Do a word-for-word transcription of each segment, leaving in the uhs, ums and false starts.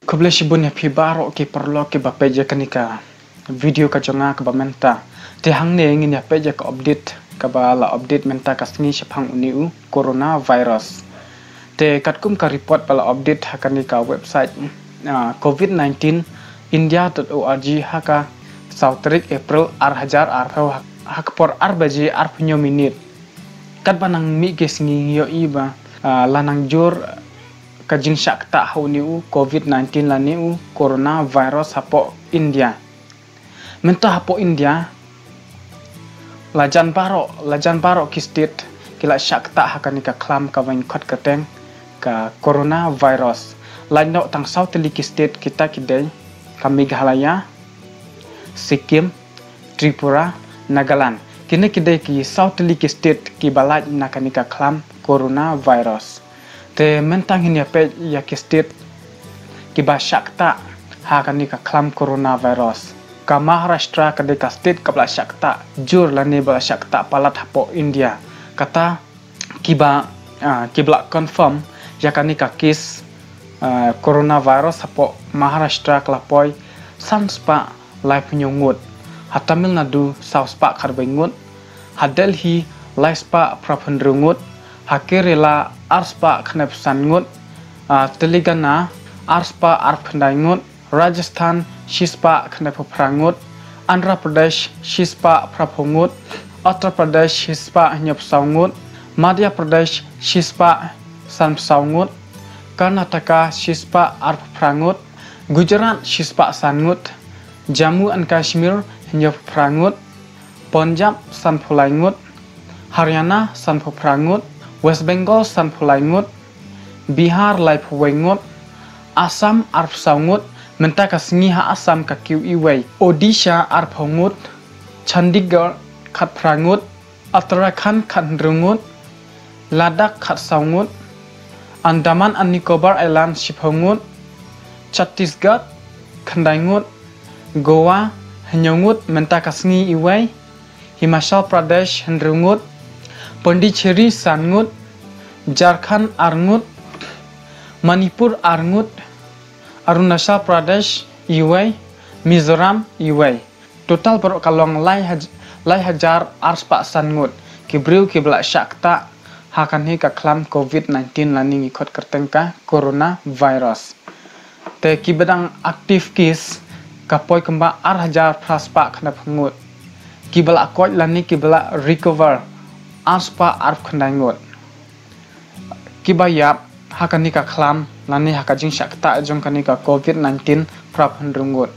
Khublei shibun ïa phi baroh ki paralok kiba peit ïa kane ka video ka jong nga kaba mynta. Te hangne ngin ïa peit ïa ka update kaba la update mynta ka sngi shaphang une u coronavirus. Te katkum ka report ba la update ha kane ka website, ah, covid nineteen india dot org ha ka saw tarik April ar hajar arphew ha, ha ka por ar baje arphew hynñiew minit. Katba nang mih ki sngi ngi ïohi ba, ah, la nang jur ka jingshah ktah ha une u covid nineteen lane u coronavirus hapoh India. Mynta hapoh India, la jan baroh, la jan baroh ki state ki la shah ktah ha kane ka khlam kaba ngi khot kyrteng ka coronavirus. Lait noh tang saw tylli ki state kita ki dei ka Meghalaya, Sikkim, Tripura, Nagaland. Kine ki dei ki saw tylli ki state kiba lait na kane ka khlam coronavirus. Te mynta ngin ïa peit ïa ki state kiba shah ktah ha kane ka khlam coronavirus. Ka Maharashtra ka dei ka state kaba la shah ktah jur lane ba la shah ktah palat hapoh India. Kata kiba, ah, kiba la confirm ïa kane ka case, ah, coronavirus hapoh Maharashtra ka la poi san spah laiphew hynñiew ngut. Ha Tamil Nadu saw spah khatwei ngut. Ha Delhi lai spah phraphew hynriew ngut. Ha Kerala ar spah khyndai phew san ngut. Ah, Telangana ar spah arphew khyndai ngut. Rajasthan shi spah khyndai phew phra ngut. Andhra Pradesh shi spah phraphew ngut. Uttar Pradesh shi spah hynñiew phew saw ngut. Madhya Pradesh shi spah san phew saw ngut. Karnataka shi spah arphew phra ngut. Gujarat shi spah san ngut. Jammu and Kashmir hynñiew phew phra ngut. Punjab san phew lai ngut. Haryana san phew phra ngut. West Bengal san phew lai ngut. Bihar laiphew wei ngut. Assam arphew saw ngut. Mynta ka sngi ha Assam ka kiew iwei. Odisha arphew ngut. Chandigarh khatphra ngut. Uttarakhand khathynriew ngut. Ladakh khatsaw ngut. Andaman and Nicobar Islands shiphew ngut. Chhattisgarh khyndai ngut. Goa hynñiew ngut mynta ka sngi iwei. Himachal Pradesh hynriew ngut. Pondicherry san ngut. Jharkhand ar ngut. Manipur ar ngut. Arunachal Pradesh iwei. Mizoram iwei. Total baroh ka long lai haj-, lai hajar ar spah san ngut ki briew kiba la shah ktah ha kane ka khlam covid nineteen lane ngi khot kyrteng ka coronavirus. Te kiba dang active case ka poi kumba ar hajar phra spah khyndai phew ngut. Kiba la koit lane kiba la recover ar spah arphew khyndai ngut. Kiba ïap ha kane ka khlam lane ha ka jingshah ktah jong kane ka covid nineteen phraphew hynriew ngut.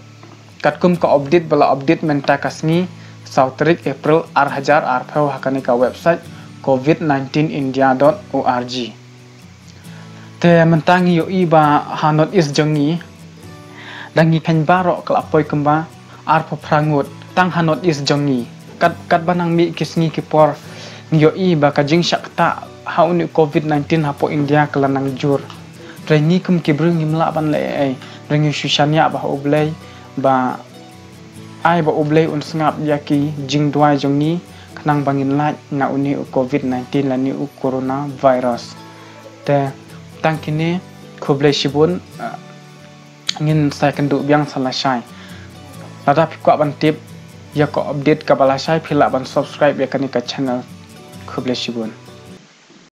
Katkum ka update ba la update mynta ka sngi saw tarik April ar hajar arphew ha kane ka website covid nineteen india dot org. Te mynta ngi ïohi ba ha North East jong ngi, da ngi kheiñ baroh ka la poi kumba arphew phra ngut tang ha North East jong ngi. Kat, katba nang mih ki sngi ki por ngi ïohi ba ka jingshah ktah ha une u covid nineteen hapoh India ka la nang jur. Hynrei ngi kum ki briew ngim lah ban leh ei ei. Hynrei ngi shu shaniah ba ha U Blei ba ai ba U Blei un sngap ïa ki jingduwai jong ngi khnang ba ngin lait na une u covid nineteen lane u coronavirus. Te tang kine, khublei shibun. Ah, ngin sa ïakynduh biang sa lashai. Lada phi kwah ban tip ïa ka update kaba lashai phi lah ban subscribe ïa kane ka channel. Khublei shibun.